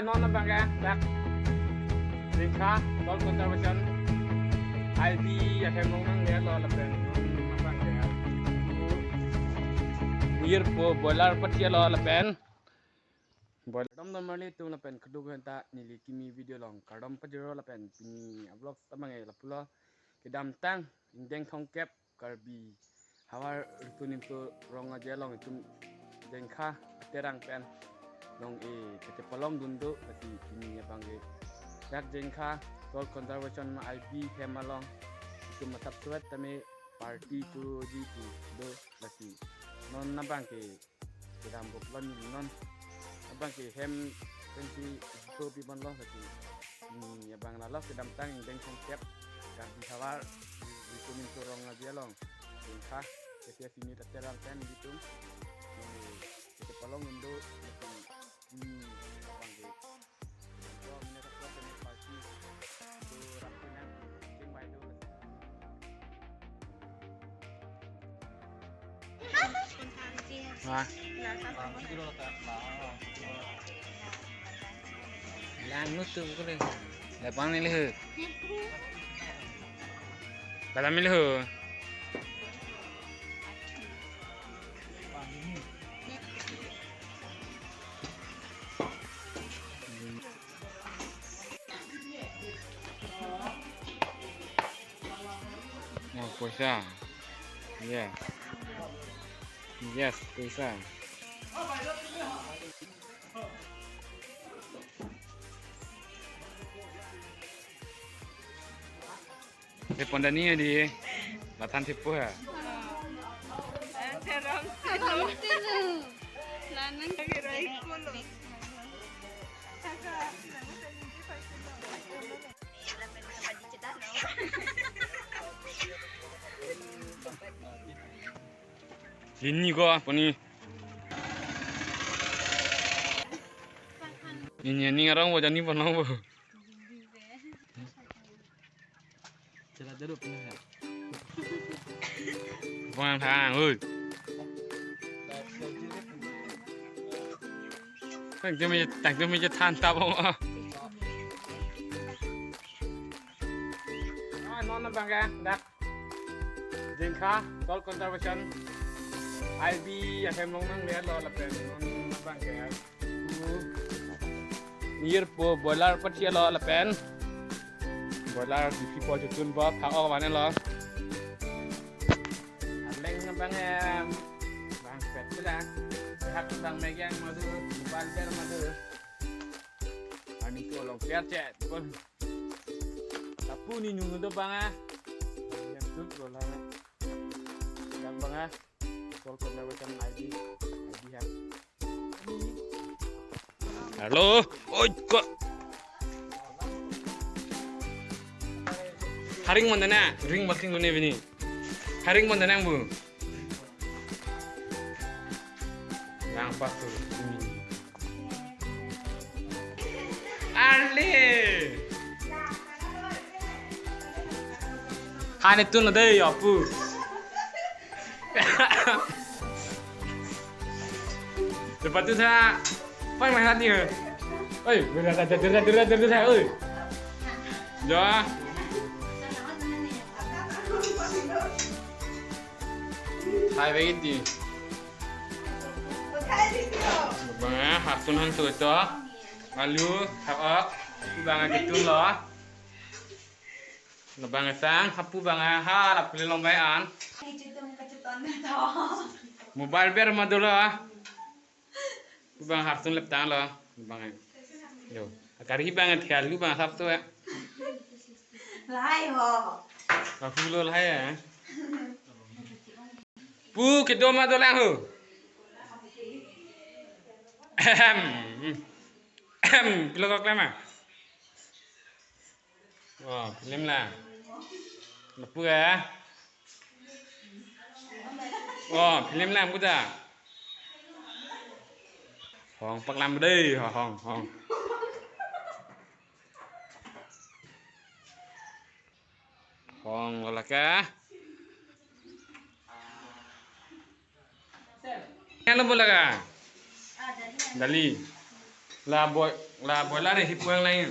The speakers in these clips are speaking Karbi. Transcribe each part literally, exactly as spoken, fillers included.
Non abang ke dak Jengkha Soil Conservation I B ahem along nanglelo lapen non abang ke nirpo boiler pathilo lapen boiler dom dom marli tum lapen keduk henta neli kimi video along kardom pajirlo lapen pini vlog abang ke lapulo. Kedamtang ingdeng thomkep Karbi havar Ritu Nimso Rong Aje along itum Jengkha Terang pen along e kachepalong dun do, lasi pini abang ke dak Jengkha Soil Conservation ma I B hem along itum masap suet tame party tu ji tu do, lasi non abang ke kedam bok lon non abang ke hem pensi so pi bon lo, lasi pini abang lalo kedamtang ingdeng thomkep Karbi havar Ritu Nimso Rong Aje along Jengkha K P S unit Terang pen itum kachepalong dun do, lasi pini abang ke Wah. Lang nutu ko le. Lapang ni le. Balam ni le. Oh, poisa. Yes. Yes, poisa. Thepon dani ya di. Lathan thepo ya. Nanang. Lini ko apa ni? Lini ni ngarang bo jani pon bo. Jalan dulu pun ya. Buang thang, oi. Tang tu mi, tang tu mi je than ta bong. Ah, non abang ke dak Jengkha Soil Conservation I B ahem along nanglelo lapen non abang ke nirpo boiler pathilo lapen boiler D P po chutun bo thak ok vanlo. Aleng abang em bang pet pula. Hak bang megang madu, bal ber madu. Ani ko long piar chet pun. Lapu ni nung do bang ah. Yang tu ko lang. Yang bang ah. Soil Conservation I B, I B ha. Hello. Oi, kok. Haring mana na? Ring masing gune bini. Haring mana nang bu? Yang pas tu. Arle. Hani tu na dei apu. Cepat tu sa. Pang main hati. Oi, dura dura dura dura dura dura oi. Ja. Hai bagi ti. Bang ah, hasun han tu to. Alu, hak ok. Bang ah gitu lo. Labang sang, hapu bang ah, ha, lapu le long bai an. Mobile ber ma dolo ah. Pu bang harsun lep tang lo, bang ah. Yo, akari bang ah thial lu bang sap to ya. Lahai ho. Aku lo lahai ya. Pu kedo ma dolang ho. Ahem. Ahem, pilo kok lama. Oh, film lang. Lapu ya. Oh, film lang buta. Hong paklam dei, hong, hong. Hong lolaka. Hello, bola ka? Dali. La boy, la boiler hi puang lain.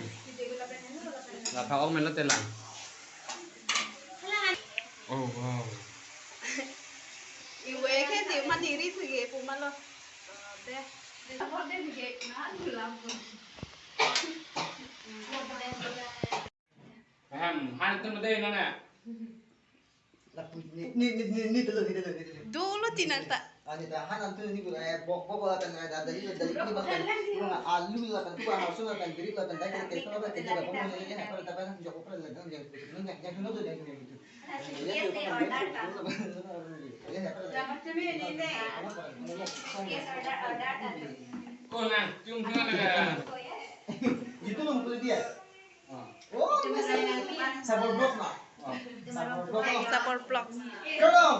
La tha ong mena telang. Oh wow. Iwe ke ti mati ri sige pumalo. Deh. Ahem, han tu mede nana. Lapu ni ni ni ni ni telo ni telo ni telo. Dulu tinang ta. Ani ta han antu ni gula eh bok bok la tan ada dari dari ni bahkan gula alu la tan tu harus la tan biri la tan dari kita kita la tan jaga pun ni ni apa tak apa jok apa la tan yang yang yang tu yang tu yang tu. Oh, nah, cung cung ada. Gitu loh, boleh dia. Oh, sabor blok ma. Sabor blok. Sabor blok. Tolong.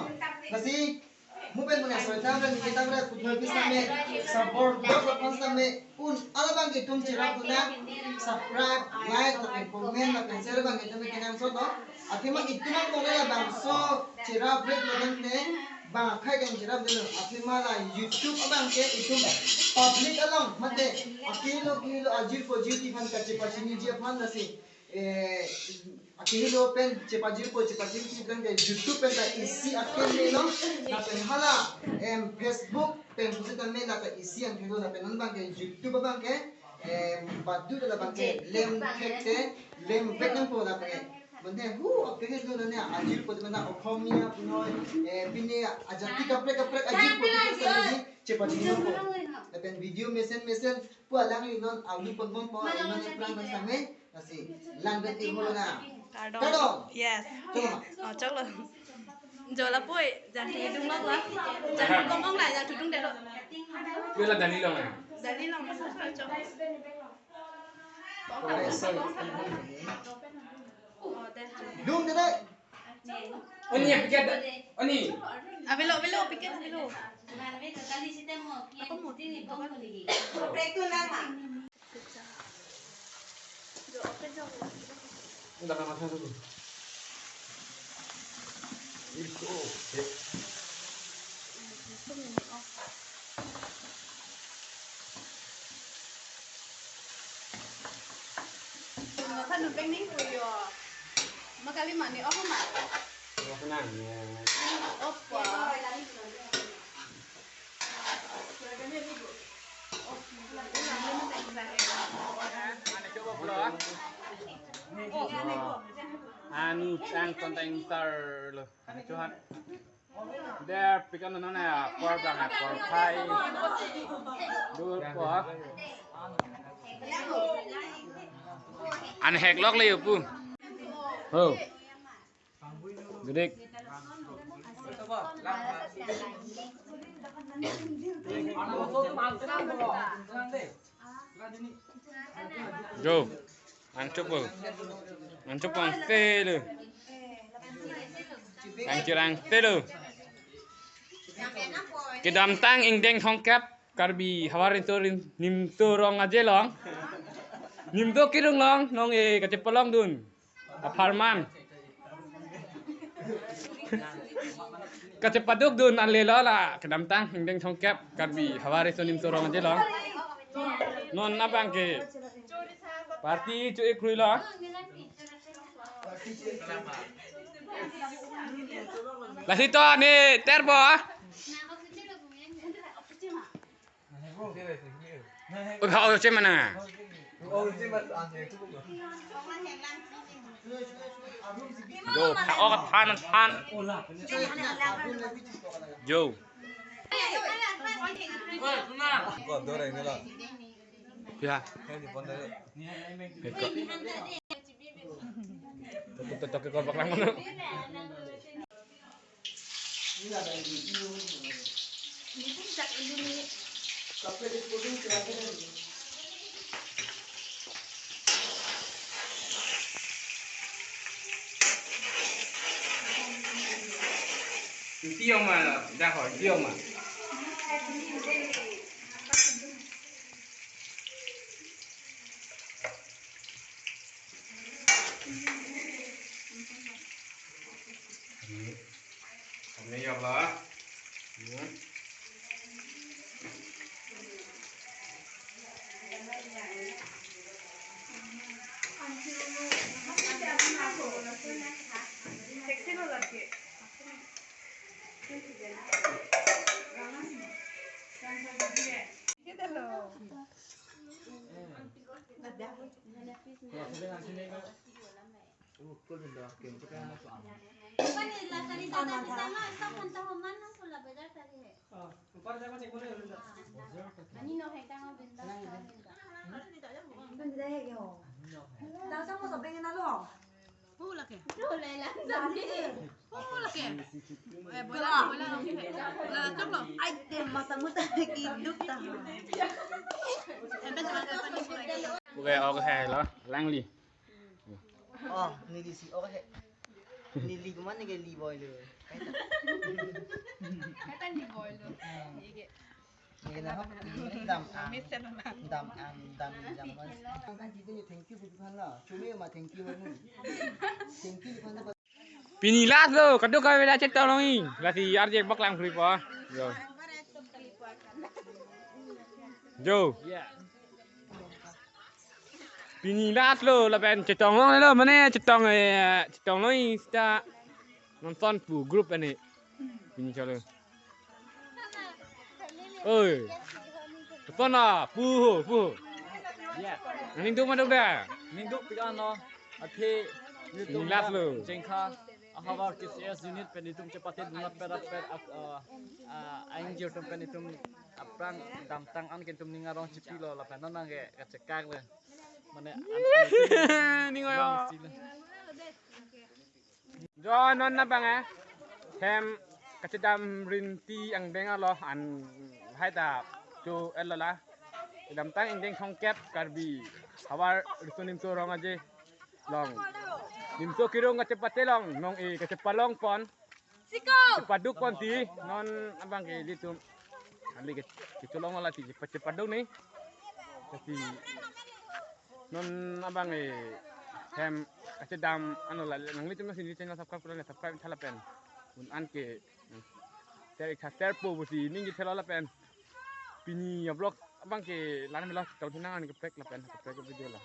Kasi, mo pen muna soita pen kita pen puthot bisa me sabor blok la pon sa me un ala bang itum chirap dun nang subscribe, like, lapen comment, lapen share bang itum me kenang so to. Athema itum ang kong labangso chirap ret lapen ne bang akhai kan chirap dun. Athema la YouTube abang ke itum public along mate akilo kilo ajir ko jiti phan kache pachini ji aphan lasi. Eh, akilo pen chepajirpo chepajirpo pen ke YouTube pen ta isi akhai melo, lapen hala em Facebook pen pusi ta me la ta isi akhai lo lapen non bang ke YouTube bang ke em badu la bang ke lem thek te lem bek nangpo lapen ke. Mane hu akhai lo nane ajirpo mana Okhomia punoi eh pine ajati kaprek kaprek ajirpo pusi ta me chepajirpo. Lapen video mesen mesen pu alangli non alu pon pon po non prang bang sa me. Lasi, lang beti mo na. Kardom. Kardom. Yes. Chok ma. Oh, choklo. Jo lapu-i, jangthu dung lok la. Jangthu kong ong la, jangthu dungdetlo. Yo la dali long na. Dali long na, chok. Oh, deh. Dungdet dai. Oni, ya, piket. Oni. Avelo, avelo, piket, avelo. Ako mo. Udah kan makan dulu. Itu, oke. Makan numpeng ning puyo. Makali mani, oh, ma. Opo. Ani chang ton tang tar lo. Ani chuhan. Der pikan non na por bang por phai. Dur po. An hek lok le pu. Ho. Gede. Jo. Angchup po. Angchup po angse lo. Angchirang te lo. Kedamtang ingdeng thomkep Karbi Havar Nimto Rin-, Nimto Rong Aje along. Nimto Kirung along nong e kachepalong dun. Apharman. Kachepaduk dun ale lo la kedamtang ingdeng thomkep Karbi Havar Nimto Rong Aje along. Non abang ke party chu-e krui lo. Lasi to ne ter bo. Oi, ha, oi, che mana? Jo, ha, oh, than, than. Jo. Ya. Eko. Tok, tok, tok, tok, tok, tok. Iti yong ma lo, dah ho, iti yong ma. Kami yok lo. Hmm. Oke, oke, lo, langli. Oh, neli si, oke. Neli kemana ke li boy lo? Kaitan li boy lo. Neli ke. Neli na hok, dam an. Dam an, dam jam mas. Thank you, Bhupan la. Cumi ma thank you, Bhupan. Thank you, Bhupan. Pini last lo, kadokave dak chetong longji. Lasi arje bak lang free po. Yo. Jo. Yeah. Pini last lo, lapen chetong longle lo, mane chetong, eh, chetong longji seta nonson pu group ani. Pini cholo. Oi. Telepon na, pu ho, pu ho. Ya. Nangning duk ma duk da? Ning duk pik an lo. Athe nelitum last lo. Jengkha. Ahavar K C S unit pen itum chepate dun apher apher ap, ah, ah, aing jir atum pen itum aphrang damtang an ke itum ning arong chipilo lapen non nang ke kachekak le. Mane an, an itum ning arong si le. Jo non abang eh. Hem kachedam rinti angdeng alo an hai ta cho elo la. Kedamtang angdeng thomkep Karbi Havar Riso Nimso Rong Aje along. Nimso Kirung kachepate along, nong e kachepalong pon. Chepaduk pon ti, non abang ke ilitum. Ali ke, kecholong la ti, chepa-, chepaduk ni. Kasi, non abang e, hem, kachedam, ano la, nanglitum si neli channel subscribe, subscribe tha lapen. Un an ke, ter ik tha ter po pusi, ningje thelo lapen. Pini a-vlog, abang ke, lan melo, tong thinang an kaprek lapen, kaprek video la.